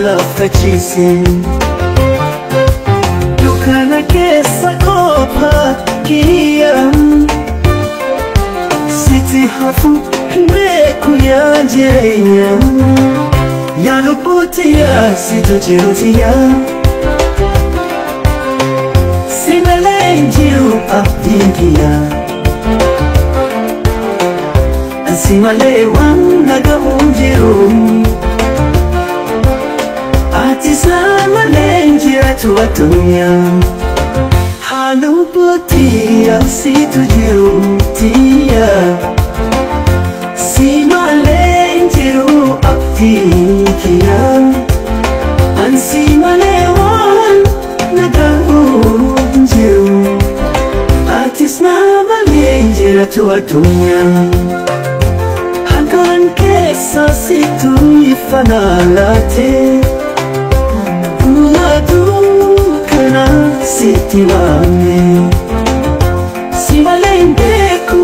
galaaffachiise. Dukkana keessa kophaa kiyya sitti hafu beeku yaa jireenya. Yaa lubbuutiyya situ jirutiyya. Si malee hin jiru abdiin kiyya. Si malee waan naga'u hin jiru. Ati malee hin jiraatu addunyaa. Haa lubbuutiyya situ jirutiyya. Si malee hin jiru abdiin kiyya. Ansi malee waan naga'u hin jiru. Atis malee hin jiraatu addunyaa. Halkan keessa situ ifa naa laate. Aduu kana sitti waame. Si malee hin beeku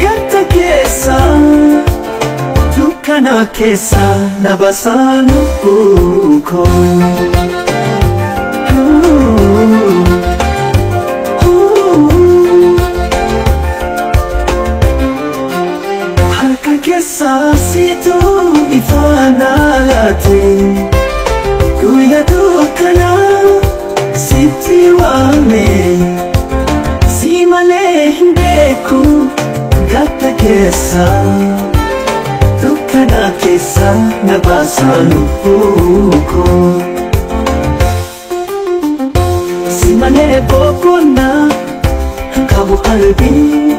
gadda keessa. Dukkana keessa na baasaa lubbuu koo. Halkan keessa situ ifa naa laate. Guyyaa dukkana sitti waame. Si malee hin beeku gadda keessa. Dukkana keessa na baasaa lubbuu koo. Si malee boqonnaa qabu qalbii.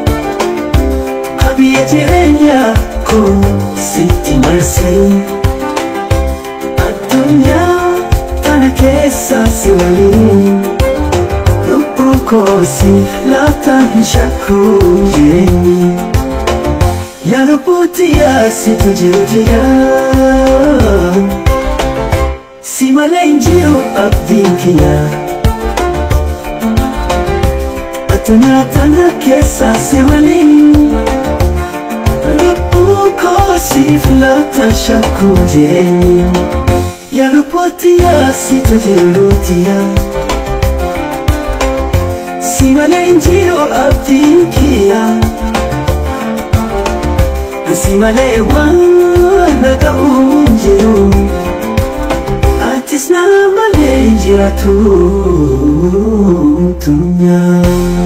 Qabiyyee jireenya koo sitti marsee. Addunyaa tana keessa si waliin. Lubbuu koo si laata hin shakku jireenyi. Yaa lubbuutiyya situ jirutiyya. Si malee hin jiru abdiin kiyya. Addunyaa tana keessa si waliin. Lubbuu koo siif laata shakku jireenyi. Yaa lubbuutiyya situ jirutiyya. Si malee hin jiru abdiin kiyya. Si malee waan naga'u hin jiru. Atis na malee hin jiraatu addunyaa.